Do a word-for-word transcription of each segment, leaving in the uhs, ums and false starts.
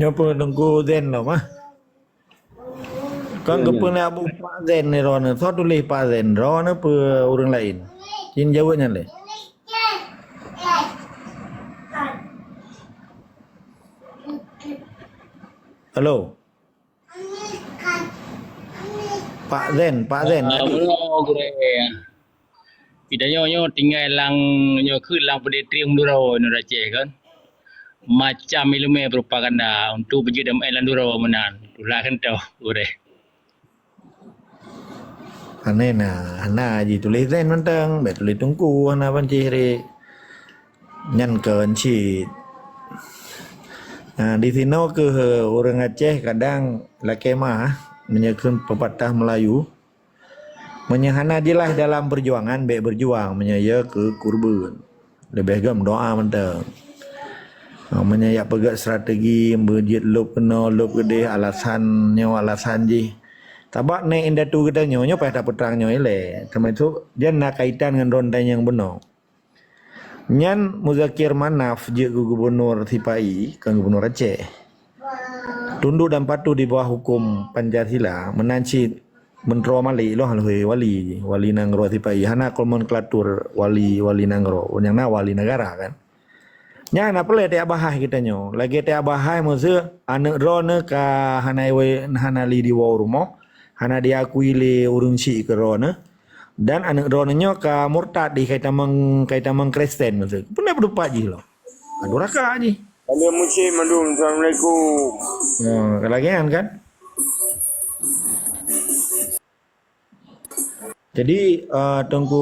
Nyoe peue Teungku Zen lom ah. Kon keupeue na Abu Pak Zen ni droeneuh. Soe tuléh Pak Zen? Droeneuh peue ureuëng laén? Cit jaweueb nyan lé. Halo. Pak Zen, Pak Zen, Ah, tadi. Meunoe gurée. Geutanyoe nyoe tinggai lam, nyoe keuh lam peudeh trieng duroe nyoe Aceh kan. Macam ileumèe propaganda untuk beujeuet damai lam duroe meunan. Itulah kan toh gurée. Aneh na, hana jituléh Zen mantong, bèk tuléh Teungku, hana pancéh ré. Nyan kon cit. Nah, di sinoe keuh ureuëng Aceh kadang lakèe meuah, meunyoe kheun pepatah Melayu, meunyoe hana jeulaih dalam peujuangan, bèk beujuang, meunyoe yö keu keureubeuen. Leubeh gom doa mantong. Ha, meunyoe jak peugöt strategi, beujeuet lôb keunoe, lôb keudeh, alasan nyoe, alasan jih. Sabab nèk indatu geutanyoe, nyoe payah tapeutrang nyoe ilèe. Teumasok jan na kaitan ngon droe tanyong bunoe. Nyan Muzakir Manaf jeuet keu gubunur sipa-i, kon gubunur Aceh. Tunduk dan patuh di bawah huköm Pancasila, meunan cit Meuntroe Malik lôn hana lheueh wali, wali nanggroe sipa-i, hana kon nomenklatur wali, wali nanggroe, nyang na wali negara kan. Nyan na peureulèe tajak bahas geutanyoe. Lagèe tajak bahas meuseu aneuk droeneuh ka hana iwoe, hana lé diwoe u rumoh, hana diakui lé ureuëng syiek keu droeneuh, dan aneuk droeneuh nyoe ka murtad di kai tamong, kai tamong Kristen meuseu. Peue na peudeupat jih lom? Ka duraka jih. Halo, Musim Mandum, Assalamualaikum. Ha, ka lagèe nyan kan? Jadi, eh, Teungku,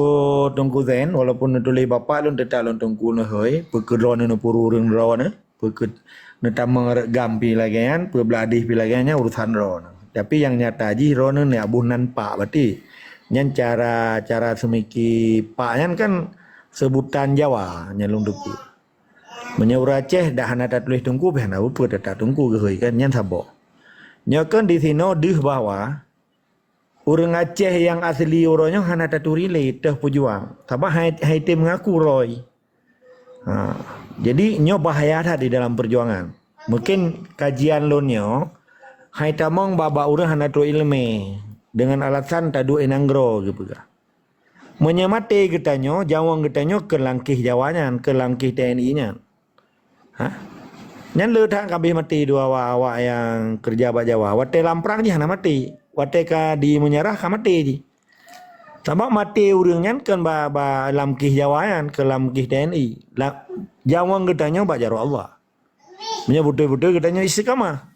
Teungku Zen, walaupun neutuléh bapak lôn, teutap lôn Teungku neuhôi, peu keu droeneuh neupuru ureuëng droeneuh, peu keu neutamong rot gam pi lagèe nyan, peu blah deh pi lagèe nyan, urusan droeneuh. Tapi nyang nyata jih droeneuh nyak boh nan pak berarti. Nyan cara, cara seumiki pak nyan kan seubutan Jawa, nyan lôn teupeu. Meunyoe ureuëng Aceh dak hana tatuléh Teungku, pih hana peue, teutap Teungku geuhôi kan, nyan saboh. Nyoe kan di sinoe deuh bahwa ureuëng Aceh nyang asli uroe nyoe hana taturi lé teuh peujuang. Sabab hai, hai tem mengaku roy. Ha. Jadi nyoe bahaya that di dalam perjuangan. Mungkin kajian lôn nyoe hai tamong bak-bak ureuëng hana trok iéleumé deungon alasan taduek i nanggroe geupeugah. Meunyoe maté geutanyoe, jaweueng geutanyoe keu langkéh Jawa nyan, keu langkéh T N I nyan. Ha? Nyan le that ka abéh maté dua awak-awak nyang keureuja bak Jawa. Watèe lam prang jih hana maté. Watèe ka di meunyeurah ka maté jih. Sabab maté ureuëng nyan kon ba, ba lam kéh Jawa nyan, keu lam kéh T N I. La, jaweueng geutanyoe bak jaroe Allah. Meunyoe beutôi-beutôi geutanyoe istiqamah.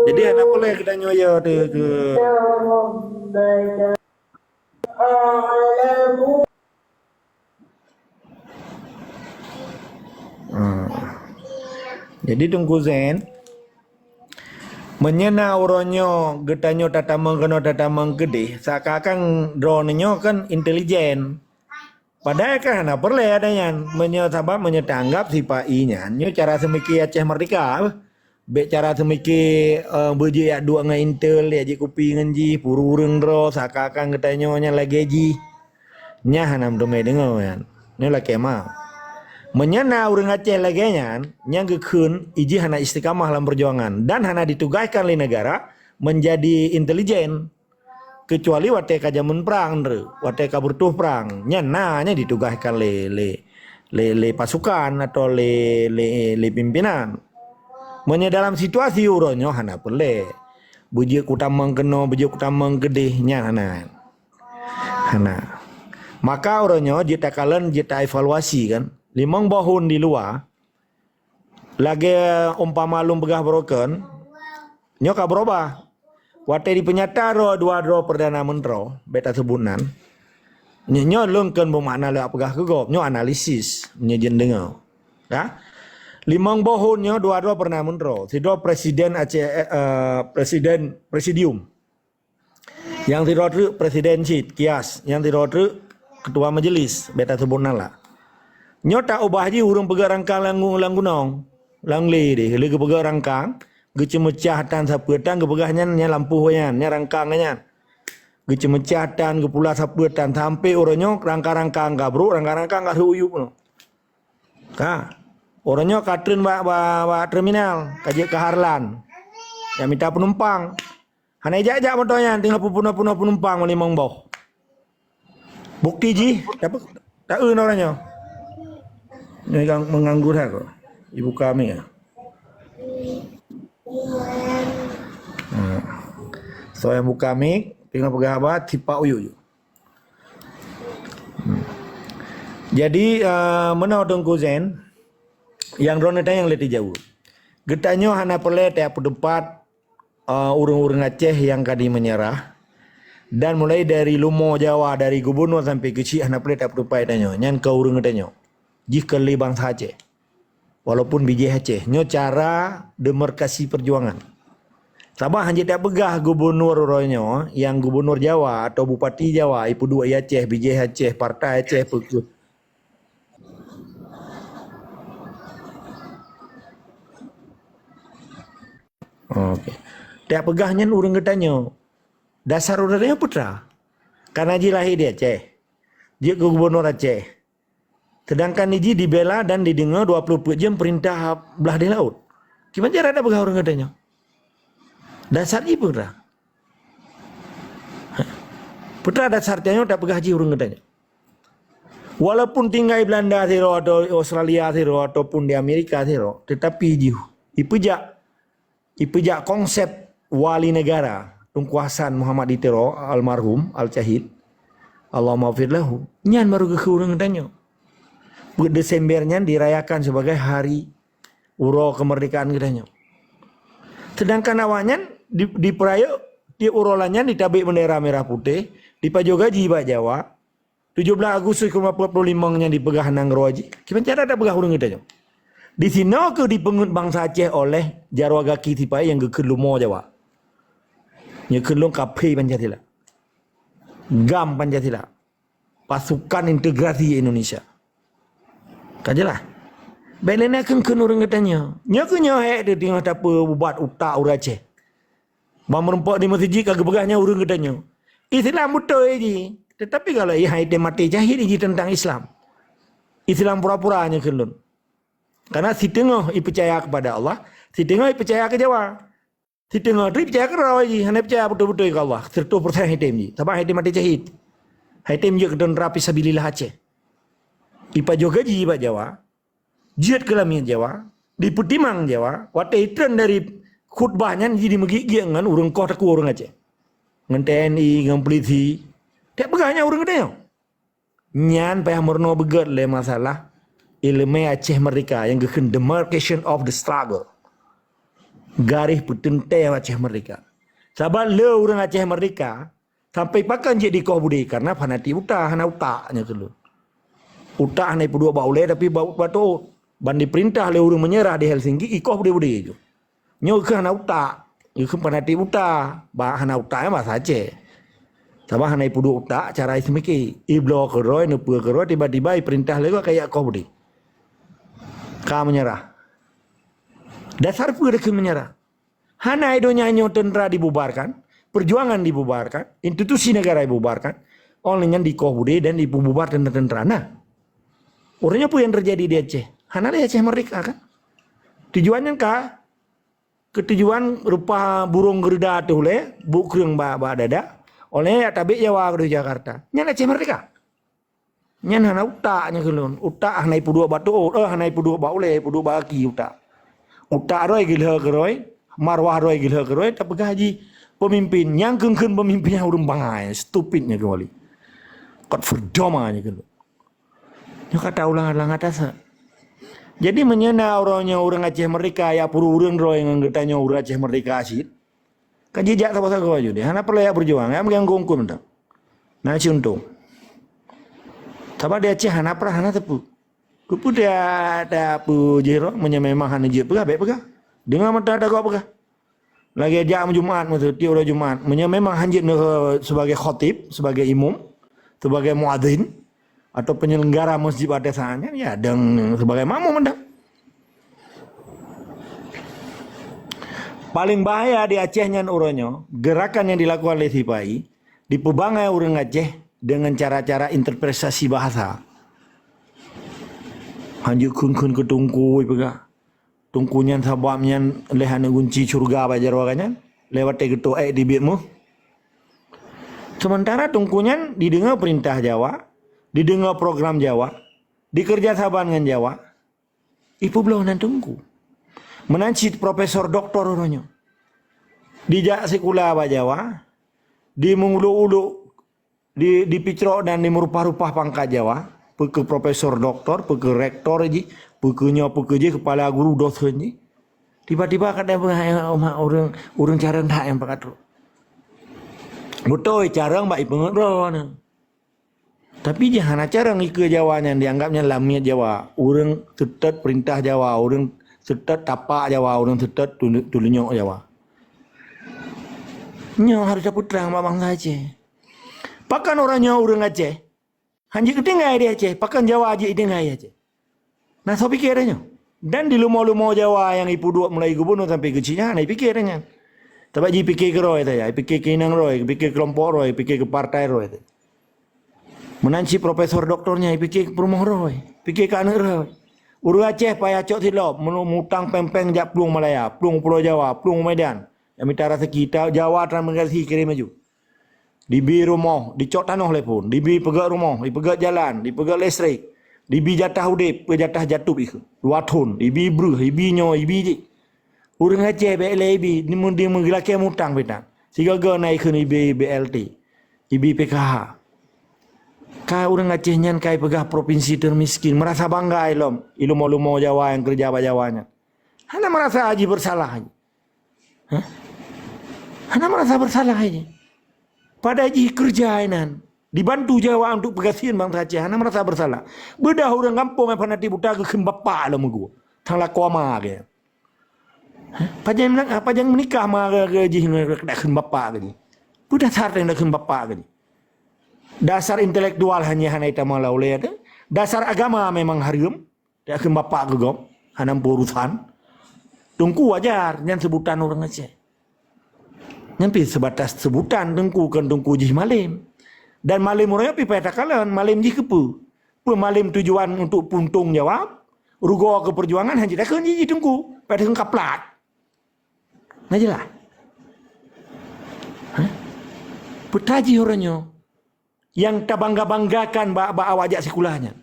Jadi hana peureulèe geutanyoe ya teu keu Ah. Jadi Teungku Zen, meunyoe na uroe nyoe geutanyoe tatamong keunoe tatamong keudeh, seakan-akan droeneuh nyoe kan intelijen. Padahai kan hana peureulèe ada nyan. Meunyoe sabab meunyoe taanggap sipa-i nyan, nyoe cara seumiki Aceh Merdeka. Bèk cara seumiki, eh, beujeuet jak duek ngon intel, jak jieb kupi ngon jih, puru ureuëng droe, seakan-akan geutanyoe nyan lagèe jih. Nyan hana meuteumé deungoe nyan. Nyoe lakèe ma. Meunyoe na ureuëng Aceh lagèe nyan, nyang geukheun ijih hana istiqamah lam perjuangan dan hana ditugaskan lé negara menjadi intelijen. Keucuali watèe ka jameun prang, watèe ka beureutoh prang, nyan na nyan ditugaskan lé, lé, lé, lé pasukan atau lé, lé, lé pimpinan. Meunyoe dalam situasi uroe nyoe hana peureulèe. Beujeuet kutamong keunoe, beujeuet kutamong keudeh, nyan hana. Hana. Maka uroe nyoe jeuet takalon, jeuet taevaluasi kan. Limong boh thôn di luwa, lagèe umpama lôn peugah baroe kan, nyoe ka beurubah. Watèe dipeunyata droe dua droe Perdana Menteri, bèk taseubut nan. Nyoe, nyoe lôn kon beumakna lôn peugah keu gob, nyoe analisis, nyoe jeuet deungoe. Ya? Limong boh thôn nyoe dua droe Perdana Menteri, sidroe Presiden Aceh, eh, eh, Presiden Presidium. Nyang sidroe treuk Presiden cit, Kias. Nyang sidroe treuk Ketua Majelis, bèk taseubut nan lah. Nyoe taubah jih ureuëng peugöt rangkang lam gu-, lam gunong. Lam lé deh, lé geupeugöt rangkang, geuceumeucah tan sapeue tan geupeugah nyan, nyan lampôh nyan, nyan rangkang nyan. Geuceumeucah tan, geupula sapeue tan, sampoe uroe nyoe rangkang-rangkang ka brôk, rangkang-rangkang ka rhot u yup nyoe. Ka. Uroe nyoe ka treun bak, bak, bak terminal, ka jeuet ka Harlan. Nyang mita peunumpang. Hana ijak-jak moto nyan, tinggai peupunoh-punoh peunumpang limong boh. Bukti jih, tapi tak eu uroe nyoe. Nyoe nyang menganggur ha ko. Ibu kami ya. Hmm. So nyang buka mic, tinggai peugah haba, tipak uyuek-uyuek. Hmm. Jadi, uh, meunoe Teungku Zen, nyang droeneuh tanyong lé tijaweueb. Geutanyoe hana peureulée tapeuteupat, uh, ureuëng-ureuëng Aceh nyang ka di meunyeurah. Dan mulai dari lumo Jawa, dari gubunur sampai keuchik hana peureulée tapeuteupat tanyoe. Nyan keu ureuëng geutanyoe. Jih keu lé bansa Aceh. Walaupun bijéh Aceh. Nyoe cara demarkasi perjuangan. Sabab hana jeuet tapeugah gubunur uroe nyoe, nyang gubunur Jawa atau bupati Jawa, ipeuduek i Aceh, bijéh Aceh, partai Aceh, peue-, Oke. Tapeugah nyan ureuëng geutanyoe. Dasar ureuëng geutanyoe peue teuma? Karena jih lahé di Aceh. Jeuet keu gubunur Aceh. Sedangkan jih dibela dan dideungoe dua ploh peuet jeuem peurintah blah di laôt. Kiban cara tapeugah ureuëng geutanyoe? Dasar jih peue teuma? Peue teuma dasar tanyoe tapeugah jih ureuëng geutanyoe? Walaupun tinggai Belanda sidroe atau Australia sidroe ataupun di Amerika sidroe, tetapi jih ipeujak, ipeujak konsep wali negara Teungku Hasan Muhammad di Tiro, almarhum, al-syahid, Allahumma ghfir lahu. Nyan baru geukheun ureuëng geutanyoe. Peuet Desember nyan dirayakan sebagai hari uroe kemerdekaan geutanyoe. Sedangkan awaknyan di, dipeurayeuk tiep uroe nyan ditabek bendera merah putih, dipajoh gaji bak Jawa, tujoh blaih Agustus keu lima puluh lima nyan dipeugah nanggroe jih. Kiban cara tapeugah ureuëng geutanyoe? Disinoe keuh dipeungeut bansa Aceh oleh jaroe gaki sipai nyang geukheun lumo Jawa. Nyoe kheun lôn kaphé Pancasila. GAM Pancasila. Pasukan Integrasi Indonesia. Ka jeulaih? Bék lé na kheun-kheun ureuëng geutanyoe. Nyoe keuh nyoe hék teuh teungoh tapeuubat utak ureuëng Aceh. Ban meurumpok di meuseujid ka geupeugah nyan ureuëng geutanyoe. Islam beutôi jih. Tetapi kalau hai tem maté syahid jih tentang Islam. Islam pura-pura nyoe kheun lôn. Karena siteungoh ipeucaya kepada Allah, siteungoh ipeucaya keu Jawa. Siteungoh teuk ipeucaya keu droe jih, hana peucaya beutôi-beutôi keu Allah, seratus persen hai tem jih. Sabab hai tem maté syahid. Hai tem jeuet keu teuntara fisabilillah Aceh. Ipajoh gaji bak Jawa, jeuet keu lamiet Jawa, dipeutimang Jawa, watée itreun dari khutbah nyan jih dimeugiek-giek ngon ureuëng koh takue ureuëng Aceh. Ngon T N I, ngon polisi. Tapeugah nyan ureuëng geutanyoe. Nyan payah meurunoe beugét lé masalah ileumé Aceh Merdeka nyang geukheun demarcation of the struggle. Garéh peuteuntée Aceh Merdeka. Sabab le ureuëng Aceh Merdeka, sampai pakon jeuet dikoh budé karena fanatik buta, hana utak nyoe kheun lôn. Utak hana ipeuduek bak ulée tapi bak, bak teuôt. Ban dipeurintah lé ureuëng meunyeurah di Helsinki, ikoh budé-budé ju. Nyoe kheun hana utak, nyoe kheun fanatik buta. Bah hana utak nyan bahasa Aceh. Sabab hana ipeuduek utak cara iseumiké. Ibloe keudroe, neupeue keudroe, tiba-tiba ipeurintah lé gob kajak koh budé. Ka meunyeurah. Dasar peue dikheun meunyeurah? Hana i donya nyoe teuntara dibubarkan, perjuangan dibubarkan, institusi negara dibubarkan, óh lheueh nyan dikoh budé dan dipeububar teuntara-teuntara. Nah, uroe nyoe peue nyang teujadi di Aceh? Hana lé Aceh merdeka kan? Tujuan nyan ka keu tujuan rupa burông geureuda teuh ulée, buet kreueng bak, bak dada, óh lheueh nyan tabek Jawa keudeh Jakarta. Nyan Aceh merdeka. Nyan hana utak nyoe kheun lôn. Utak hana ipeuduek bak teuôt, eh, hana ipeuduek bak ulée, ipeuduek bak gaki utak. Utak rhoi geulheueh keurhoi, marwah rhoi geulheueh keurhoi, tapeugah jih peumimpin. Nyang kheun-kheun peumimpin nyan ureuëng bangai, stupid nyoe keuwali. Kot ferdoma nyoe kheun lôn. Nyoe ka taulang-ulang atas. Jadi meunyoe na uroe nyoe ureuëng Aceh merdeka, ya puru ureuëng droe ngon geutanyoe ureuëng Aceh merdeka cit. Ka jijak sagoe-sagoe ju deh. Hana peureulée jak beujuang. Jak meuganggu huköm tu. Na cuntoh. Sabab di Aceh hana prah, hana teupeu. Keupeue dia, dia peujeuet roh, meunyoe memang hana jeuet peugah, bék peugah. Deungoe mata dagoe peugah. Lagée jak meujumat meuseutiek uroe Jumat. Meunyoe memang hana jeuet neuh sebagai khatib, sebagai imum, sebagai muadzin, atau penyelenggara masjid pada saat nyan, ya, dan sebagai makmum anda. Paling bahaya di Aceh nyan uroe nyoe, gerakan yang dilakukan oleh sipai, dipeubangai ureuëng Aceh dengan cara-cara interpretasi bahasa. Hanjeuet kheun-kheun keu teungku, ipeugah, teungku nyan sabab nyan lé hana gunci syeuruga bak jaroe geuh nyan, lé watée geutoh ék dibiet méuh. Seumantara teungku nyan dideungoe peurintah Jawa, dideungoe program Jawa, dikeureuja saban ngon Jawa, ipeubloe nan teungku. Meunan cit profesor doktor uroe nyoe. Dijak sikula bak Jawa, dimeuluk-uluk, di, dipicrok dan dimeurupah-rupah pangkat Jawa, peu keuh profesor doktor, peu keuh rektor jih, peu keuh nyoe, peu keuh jih, kepala guru dosen jih. Tiba-tiba kadang ureuëng, ureuëng carông that nyang pakat trok. Beutôi carông bak ipeungeut droe nyan. Tapi jih hana carông ikeue Jawa nyan, dianggap nyan lamiet Jawa. Ureuëng seutôt peurintah Jawa, ureuëng seutôt tapak Jawa, ureuëng seutôt tulu-, tulunyok Jawa. Nyoe harôh tapeutrang bak bansa Aceh. Pakon uroe nyoe ureuëng Aceh hanjeuet tinggai di Aceh, pakon Jawa jeuet tinggai Aceh? Na soe pike nyoe? Dan di lumo-lumo Jawa nyang ipeuduek mulai gubunur sampai keu cina, na ipike nyan. Sabab jih pike keu droe saja, ipike keu inong droe, ipike keu keulompok droe, ipike keu partai droe. Meunan cit profesor doktor nyan ipike keu peurumoh droe, ipike keu aneuëk droe. Ureuëng Aceh payah cok silop, meunurot mutang péng-péng jak plueng Malaya, plueng Pulo Jawa, plueng Medan. Nyang mita raseuki, ta-, Jawa transmigrasi kirém laju. Dibi rumoh, dicok tanoh lé phon, dibi peugét rumoh, dipeugét jalan, dipeugét listrik, dibi jatah udeb, peu jatah jatub ikheun. Dua thon, dibi breuh, dibi nyoe, dibi jih. Ureuëng Aceh bék lé ibi, dimu-, dimu geulakée mutang pitan. Sigoe-goe na ikheun ibi B L T, ibi P K H. Ka ureuëng Aceh nyan ka ipeugah provinsi termiskin, meurasa bangga ilom, ilumo-lumo Jawa nyang keureuja bak Jawa nyan. Hana meurasa jih beursalah jih. Hah? Hana meurasa beursalah jih. Padahai jih keureuja inan, dibantu Jawa untuk peugasien bansa Aceh, hana meurasa beursalah. Beudah ureuëng gampông nyang fanatik buta geukheun bapak lom geuh. Thang lakoe ma geuh. Hah? Pajan, pajan meunikah ma geuh jih, dak kheun bapak geuh jih. Peue dasar teuh dak kheun bapak geuh jih? Dasar intelektual hanya hana itamong lam ulée teuh. Dasar agama memang hareuem. Dak kheun bapak geuh gob, hana meuurusan. Teungku wajar, nyan seubutan ureuëng Aceh. Nyan pih seubatas seubutan teungku, kon teungku jih malem. Dan malem ureuëng nyan pih payah takalon, malem jih keupeue? Peue malem tujuan untuk puntong Jawa, rugoe keu peujuangan, hana jih takheun jih teungku, payah takheun kaplat. Na jeulaih? Hah? Peue tajih uroe nyoe nyang tabangga-banggakan bak, bak awak jak sikula nyan.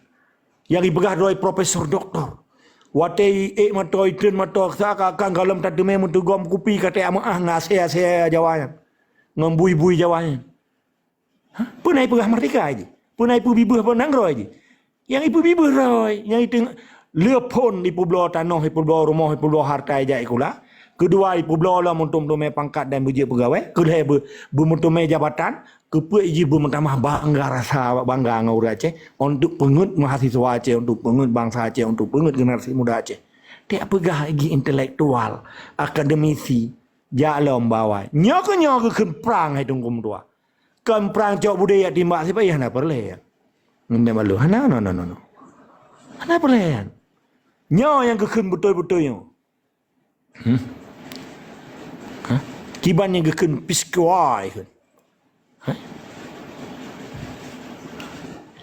Nyang ipeugah droe profesor doktor. Watée ék meutoe, iteun meutoe, seakan-akan gohlom tateumé meuteugom kupi ka teuameuah ngon asée-asée Jawa nyan, ngon bui-bui Jawa nyan. Hah? Peue na ipeugah merdeka jih? Peue na ipeubibeuh nanggroe jih? Nyang ipeubibeuh droe, nyang iteung le phon ipeubloe tanoh, ipeubloe rumoh, ipeubloe harta ijak sikula. Keudua, ipeubloe lom untuk meuteumé pangkat dan beujeuet peugawée. Keulhée beu-, beumeuteumé jabatan. Keupeue jih beumeutamah bangga rasa bangga ngon ureuëng Aceh, untuk peungeuet mahasiswa Aceh, untuk peungeuet bansa Aceh, untuk peungeuet generasi muda Aceh. Tiep peugah jih intelektual, akademisi, jak lom bawai. Nyoe keuh nyoe geukheun prang hai teungku meutuah. Kon prang cok budaya timbak sipa, hana peureulée. Ngon balu, hana, no, no, no, no. Hana peureulée. Nyoe nyang geukheun beutôi-beutôi nyoe. Hmm. Hah? Kiban nyang geukheun piskewai kheun. Hah?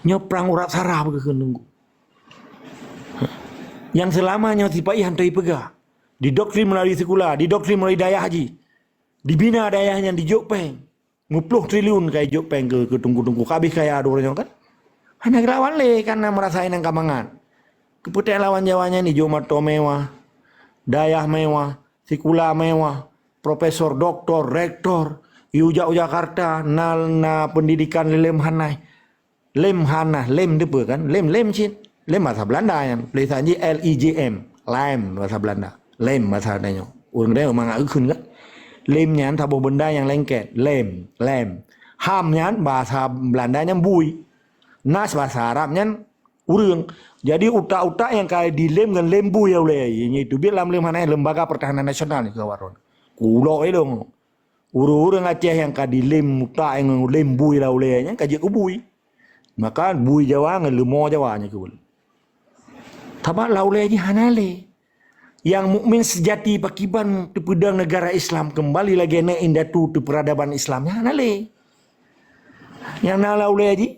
Nyoe prang urat sarah geukheun teungku. Hah? Nyang seulama nyoe sipa-i hana ipeugah. Didoktrin melalui sikula, didoktrin melalui dayah jih. Dibina dayah nyan dijok péng. Meuploh triliun ka ijok péng keu, keu teungku-teungku, ka habéh kaya droe nyoe kan. Hana geulawan lé, karena meurasa inong ka mangat. Keupeue lawan Jawa nyan ijok moto mewah, dayah mewah, sikula mewah, profesor, doktor, rektor, ijak u Jakarta, na, na pendidikan lé lem hana. Lem hana, lem dipeue kan? Lem, lem cit. Lem bahasa Belanda nyan. Tulisan jih L E G M. Lem bahasa Belanda. Lem bahasa tanyoe. Ureuëng tanyoe mangat geukheun kan? Lem nyan saboh benda nyang lengket. Lem, lem. Ham nyan bahasa Belanda nyan bui. Nas bahasa Arab nyan ureuëng. Jadi utak-utak nyang ka dilem ngon lem bui ya ulée. Nyan itu biet lam lem hana Lembaga Pertahanan Nasional ni kawan. Kulok elong. Ureuëng-ureuëng Aceh nyang ka dilem utak ngon lem bui lam ulée nyan ka jeuet keu bui. Maka bui Jawa ngon leumo Jawa nyan keu. Sabab lam ulée jih hana lé. Nyang mukmin seujati pakiban teupeudong negara Islam keumbali lagée neuk indatu teupeuradaban Islam nyan hana lé. Nyang na lam ulée jih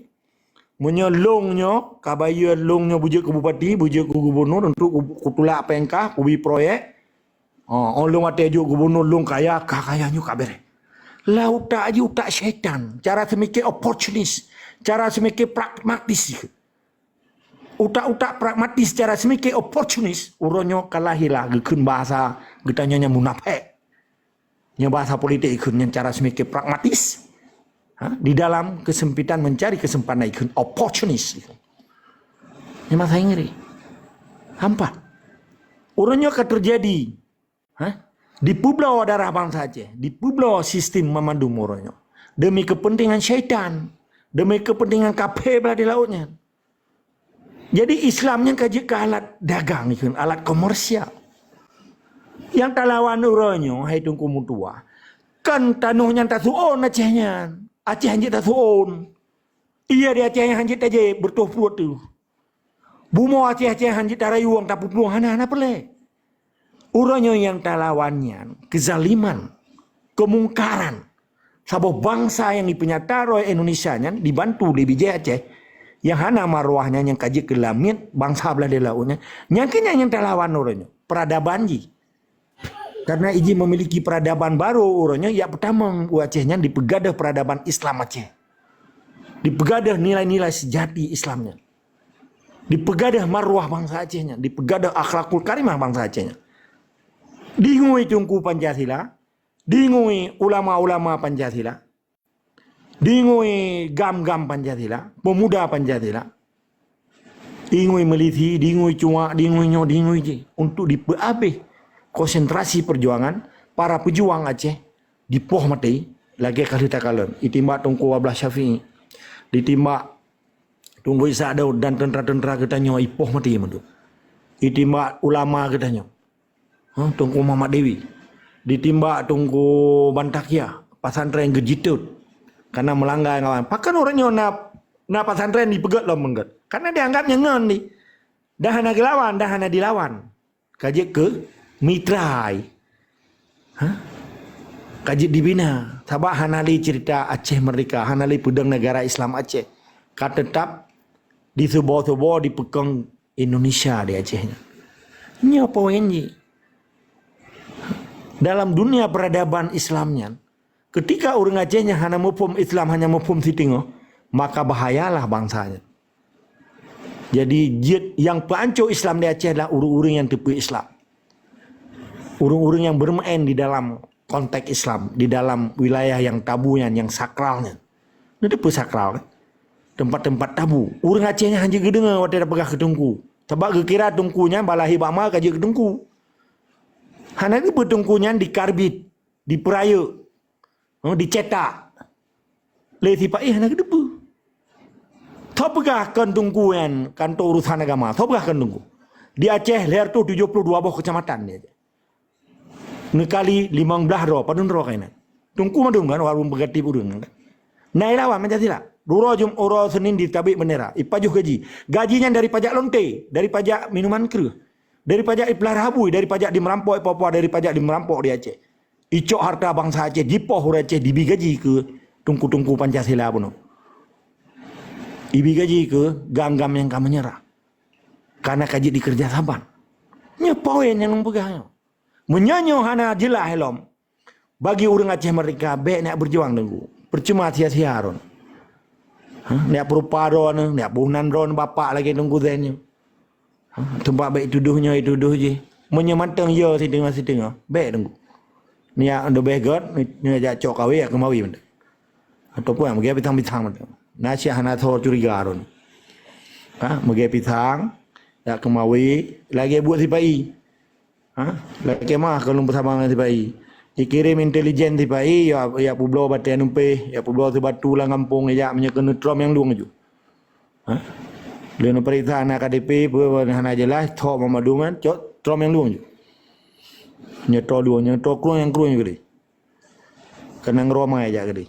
Meunyoe lôn nyoe, ka bayeue lôn nyoe beujeuet keu bupati, beujeuet keu gubunur, untuk ku-, kutulak P M K, kubi proyek. Oh, oh, lôn watée jok gubunur lôn kaya, ka kaya nyoe ka bereh. Lah utak jih utak syaitan, cara seumiké oportunis, cara seumiké pragmatis. Utak-utak pragmatis, cara seumiké oportunis, uroe nyoe ka lahé lah geukheun bahasa geutanyoe nyang munafék. Nyoe bahasa politik ikheun nyan cara seumiké pragmatis. Ha? Di dalam kesempitan mencari kesempatan ikheun oportunis. Nyoe masa ngeri. Hampa. Uroe nyoe ka terjadi. Ha? Dipeubloe darah bansa Aceh, dipeubloe sistem mamandum uroe nyoe. Demi kepentingan syaitan, demi kepentingan kafé blah di laôt nyan. Jadi Islam nyan ka jeuet keu alat dagang ikheun, alat komersial. Nyang talawan uroe nyoe, hai Teungku meutuah, kan tanoh nyan tasuon Aceh nyan. Aceh hanjeuet tasuon. Iya di Aceh hanjeuet tajép beureutoh pruet teuh. Bumoe Aceh-Aceh hanjeuet tarayueng tapeuplueng hana, hana peureulée. Uroe nyoe nyang talawan nyan keuzaliman, keumungkaran. Saboh bansa nyang jipeunyata droe Indonesia nyan dibantu lé bijéh Aceh nyang hana marwah nyan, nyang ka jeuet keu lamiet bansa blah di laôt nyan. Nyang keuh nyan nyang talawan uroe nyoe, peradaban jih. Karena iji memiliki peradaban baru uroe nyoe, yak peutamong u Aceh nyan dipeugadôh peradaban Islam Aceh. Dipeugadôh nilai-nilai sejati Islam nyan. Dipeugadôh marwah bansa Aceh nyan, dipeugadôh akhlakul karimah bansa Aceh nyan. Dingui Teungku Pancasila, dingui ulama-ulama Pancasila, dingui GAM-GAM Pancasila, pemuda Pancasila, dingui milisi, dingui cuak, dingui nyoe, dingui jih, untuk dipeuabéh konsentrasi perjuangan para pejuang Aceh dipoh maté lagée ka lheueh takalon. Ditimbak Teungku Abdullah Syafi'i, ditimbak Teungku Ishak Daud dan tentara-tentara geutanyoe ipoh maté mandum. Ditimbak ulama geutanyoe. Ha, Teungku Muhammad Dewi. Ditimbak Teungku Bantakia, pesantren geujitot. Karena melanggar kawan. Pakon ureuëng nyoe na, na pesantren dipeugét lom meugét. Karena dianggap nyan ngon di. Dah hana geuelawan, dah hana dilawan. Ka jeuet keu mitra. Ha? Ka jeuet dibina. Sabab hana lé cerita Aceh Merdeka, hana lé peudong negara Islam Aceh. Ka teutap disubo-subo dipeukong Indonesia di Aceh nyan. Nyoe poin jih. Dalam dunia peradaban Islam nyan, ketika ureuëng Aceh nyan hana muphom Islam, hanya muphom siteungoh, maka bahayalah bansa nyan. Jadi, jeuet nyang peuanco Islam di Aceh adalah ureuëng-ureuëng nyang teupeue Islam. Ureuëng-ureuëng nyang bermain di dalam konteks Islam, di dalam wilayah nyang tabu nyan, nyang sakral nyan. Neuteupeue sakral, kan? Tempat-tempat tabu. Ureuëng Aceh nyan hana geudeungoe watée tapeugah keu teungku. Sabab geukira teungku nyan balahi bak ma ka jeuet keu teungku. Hana geubeuet teungku nyan dikarbit, dipeurayeuk, oh, dicetak. Lé sipa-i hana geuteupeue. Tho peugah kon teungku nyan kantor urusan agama. Tho peugah kon teungku. Di Aceh lhèe reutôh tujoh ploh dua boh keucamatan di Aceh. Neukali limong blaih droe, padum droe kainan. Teungku mandum kan, warong peugati ureuëng kan. Na ilawan Pancasila. Uroe Jum-, uroe Senin ditabek bendera, ipajoh gaji. Gaji nyan dari pajak lonte, dari pajak minuman kreueh, dari pajak iplah rahabui, dari pajak dimerampok i Papua, dari pajak dimerampok di Aceh. Icok harta bansa Aceh, jipoh ureuëng Aceh, dibi gaji keu teungku-teungku Pancasila bunoe. Ibi gaji keu GAM-GAM nyang ka menyerah. Karena ka jeuet dikeureuja saban. Nyoe poin nyang lôn peugah nyoe. Meunyoe nyoe hana jeulaih lom, bagi ureuëng Aceh Merdeka, bék neujak beujuang teungku. Percuma sia-sia droen. Ha? Neujak peurupa droen, neujak peunan droen bapak lagée Teungku Zain nyoe. Ha? Teumpat bék itudoh nyoe, itudoh jih. Meunyoe mantong yo siteungoh-siteungoh, bék teungku. Neujak leubeh gét, neujak cok kawé, jak keumawi mantong. Ataupun jak meugée pisang-pisang mantong. Na syah hana soe curiga droen. Ha? Meugée pisang, jak keumawi, lagée buet sipa-i. Ha? Lakée meuah keu lôn peusaban ngon sipa-i. Ikirém intelijen sipa-i, ya, ya peubloe batée numpéh, ya peubloe sibatu lam gampông, ya jak meunyoe keuneuk trom nyang lueng ju. Ha? Lôn peuriksa na K T P, peue hana jeulaih, thok meumadum kan, cok trom nyang lueng ju. Nyoe tro lueng, nyoe tro krueng nyang krueng ju keudeh. Keunong Roma ya jak keudeh.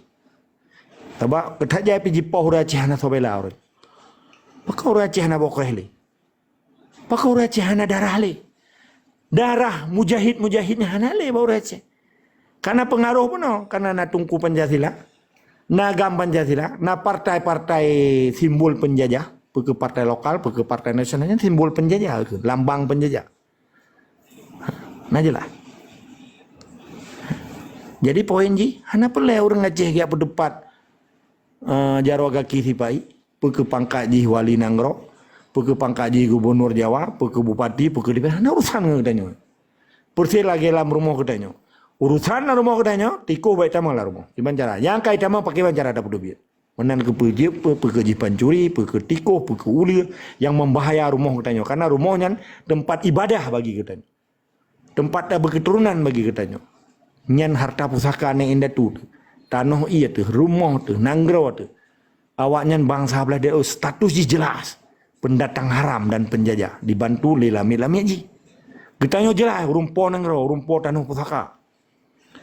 Sabab keuthat jai pih jipoh ureuëng Aceh hana soe bela ureuëng. Pakon ureuëng Aceh hana boh kréh lé? Pakon ureuëng Aceh hana darah lé? Darah mujahid-mujahid nyan hana lé bak ureuëng Aceh. Karena pengaruh bunoe, karena na Teungku Pancasila. Na GAM Pancasila, na partai-partai simbol penjajah, peu kheueh partai lokal, peu kheueh partai nasional, nyan simbol penjajah, lambang penjajah. Na jeulaih. Jadi poin jih, hana peureulée ureuëng Aceh geujak peuteupat uh, jaroe gaki sipa-i, peu kheueh pangkat jih wali nanggroe, peu kheueh pangkat jih gubunur Jawa, peu kheueh bupati, peu kheueh diplomat, hana urusan ngon geutanyoe. Persis lagée lam rumoh geutanyoe. Urusan lam rumoh geutanyoe, tikoh bak itamong lam rumoh. Kiban cara. Nyang ka itamong pakiban cara tapeuteubiet. Meunan keuh peujeuet peu, peu kheueh jih pancuri, peu kheueh tikoh, peu kheueh uleue nyang membahaya rumoh geutanyoe. Karena rumoh nyan teumpat ibadah bagi geutanyoe. Teumpat tabeukeuturonan bagi geutanyoe. Nyan harta pusaka nenek indatu teuh, tanoh ié teuh, rumoh teuh, nanggroe teuh. Awaknyan bansa blaih daerah status jih jeulaih. Pendatang haram dan penjajah dibantu lé lamiet-lamiet jih. Geutanyoe jeulaih ureuëng po nanggroe, ureuëng po tanoh pusaka.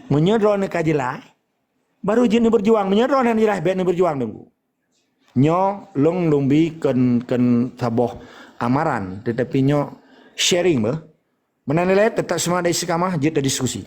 Meunyoe droeneuh ka jeulaih, baru jeuet neubeujuang. Meunyoe droeneuh jeulaih, bék neubeujuang teungku. Nyoe lôn lôn bi kheun kheun saboh amaran, tetapi nyoe sharing beuh. Meunan ilée teutap seumangat istiqamah jeuet tadiskusi.